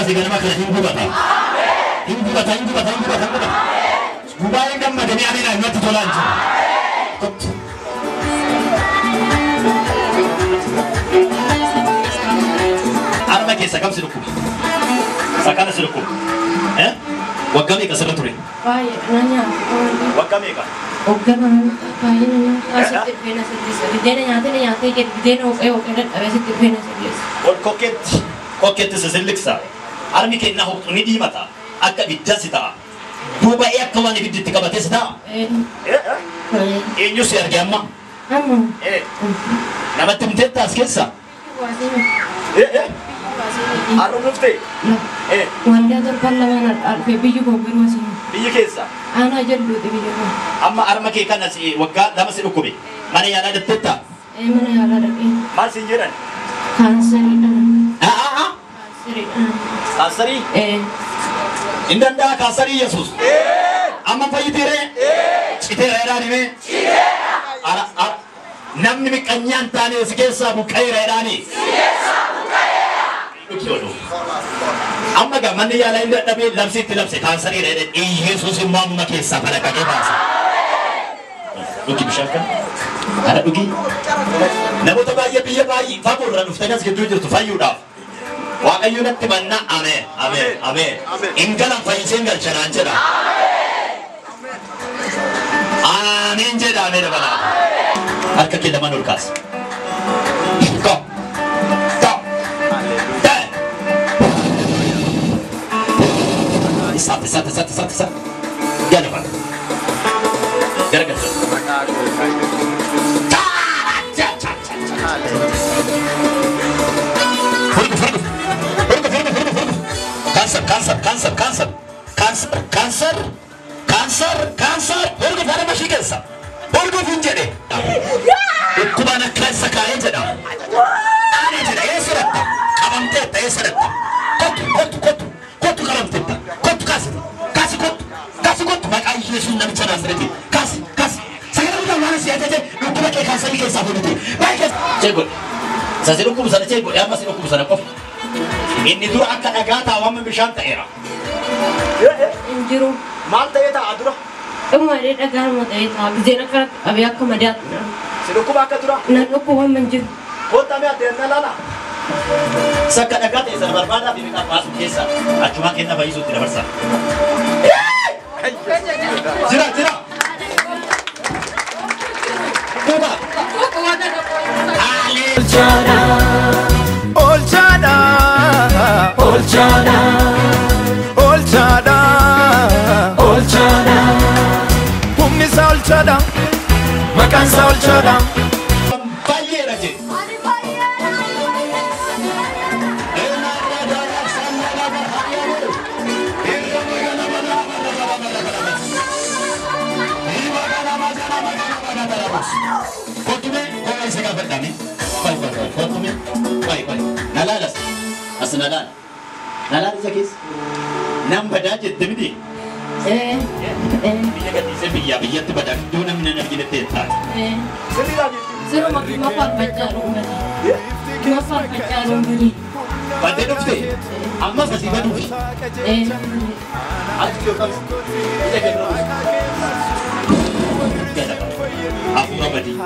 kaase ganama kana hin gubata. Hin gubata, hin gubata, hin gubata, hin gubata. Gubaa'een gammadanii ameen natti tolaa jiru. Kottu. Harma keessa kam si dhukkuba? Isa kana si dhukkuba. Eh? Waggaa meeqa sirra ture? Baay'ee na nyaata. Waggaa meeqa? Waggaa baay'ee na nyaata. Asitti dhufee na sirreessa. Bideena nyaatee na nyaatee jedhu bideena hooqee hooqee dadhabee asitti dhufee na sirreessa. Ol kokkeetti kokkeetti sisilliqsa. Harmi keenna hoqxu ni diimata. Akka ibiddaa si ta'a. Boba'ee akka waan ibiddi itti qabatee si ta'a. Eenyu si arge amma? Amma. Namatti himteetta as keessa? Har'a dhuftee? Waldaa torban lamaan har'aa dhufee biyyi koo garuu asii. Biyyi keessa? Aanaa jalluuti biyya koo. Amma harma kee kana si waggaa 2 si dhukkube. Mana yaalaa dhaqxeetta? Mana yaalaa dhaqee. Maal siin jedhan? Kaansariidha. Kaansariidha. Kaansarii? Hin danda'a kaansarii Yesuus. Amma fayyiteeree? Citeera jedhaan himee? Citeera. Namni miqqanyaan taane si keessaa buqqa'eera jedhaani. Si keessaa buqqa'eera. Amma gaa manni yaalaa hin dadhabee labsi itti labse kaansariidha jedhe Yesuus immoo amma keessaa falaqaqee baasa. Dhugi bishaan kana. Ara dhugi. Namoota baay'ee biyya baay'ee fagoo irraa dhuftanii as gidduu jirtu fayyuudhaaf. Waaqayyo natti mannaa ameen ameen ameen. Hin galan fayyisee hin galchanaan jedha. Ameen jedha ameen dabalaa. Harka kee lamaan ol kaasi. Go. Go. Go. Isaatti isaatti isaatti isaatti isaatti. Gala bana. Gara galcha. Furgu furgu. Furgu furgu furgu furgu. Kansar kansar kansar kansar. Kansar kansar kansar kansar. Furgu fara mashii keessa. Furgu fin jedhe. Dhukkubaan akka isa kaa'ee jedha. Ani jedha eessa dhatta? Qabamteetta eessa dhatta? Kottu kottu kottu kottu qabamteetta. Kottu kaasi kaasi kottu kaasi kottu maqaa Yesuus namicha Naazreeti. Kaasi kaasi. Sagalee guddaan waan si ajaje dhukkuba kee kaansarii keessaa fuudhute. Baay'ee keessa. Chee godhe. Isa si dhukkubu sana chee godhe amma si dhukkubu sana qofa. Inni dura akka dhagaa taa'u bishaan ta'eera. Hin jiru. Maal ta'ee taa'a dura? Dhuma illee dhagaa ta'ee taa'a. Bideena akkanatti qabee akka madaatu. Si dhukkuba akka dura? Na dhukkuba hin jiru. Kottaa mee addeen laala. Sakka dhagaa ta'e sana barbaadaa fi midhaan baasu keessa achumaan kenna fayyisuutti dabarsa. Jira jira. Kuba. Olchaadha. Olchaadha. Olchaadha. Olchaadha. Humni isaa olchaadha. Maqaan isaa olchaadha. Baay'eedha jedhe. Kottume koo isa gaafadhaani. Qoy qoy qoy kottume qoy qoy nalaalas as nalaala nalaala isa keessa nam badaa jette miti. Biyya gadhiisee biyyaa biyyatti badaa iddoo namni nan arginetti taate. Siruma kuma faarfachaa dhuunfati. Kuma faarfachaa dhuunfati. Baddee dhufte ammas asii baduufi. Achi yoo qabsi ija kee dura buusi. Hafuura badii.